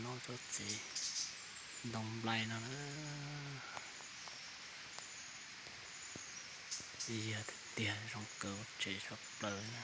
Noj tsob txiv ntoo nplai no na. Yog tiag tiag zoo kawg ua tsev tshaj plaws na.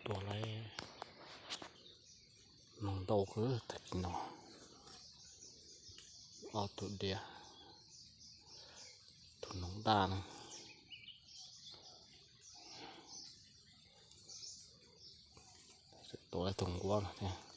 Tua lawm, mloog ntau kawg tag kis no. Ob tug diav, tus noov daj no, tua lawm tus nquab no thiab.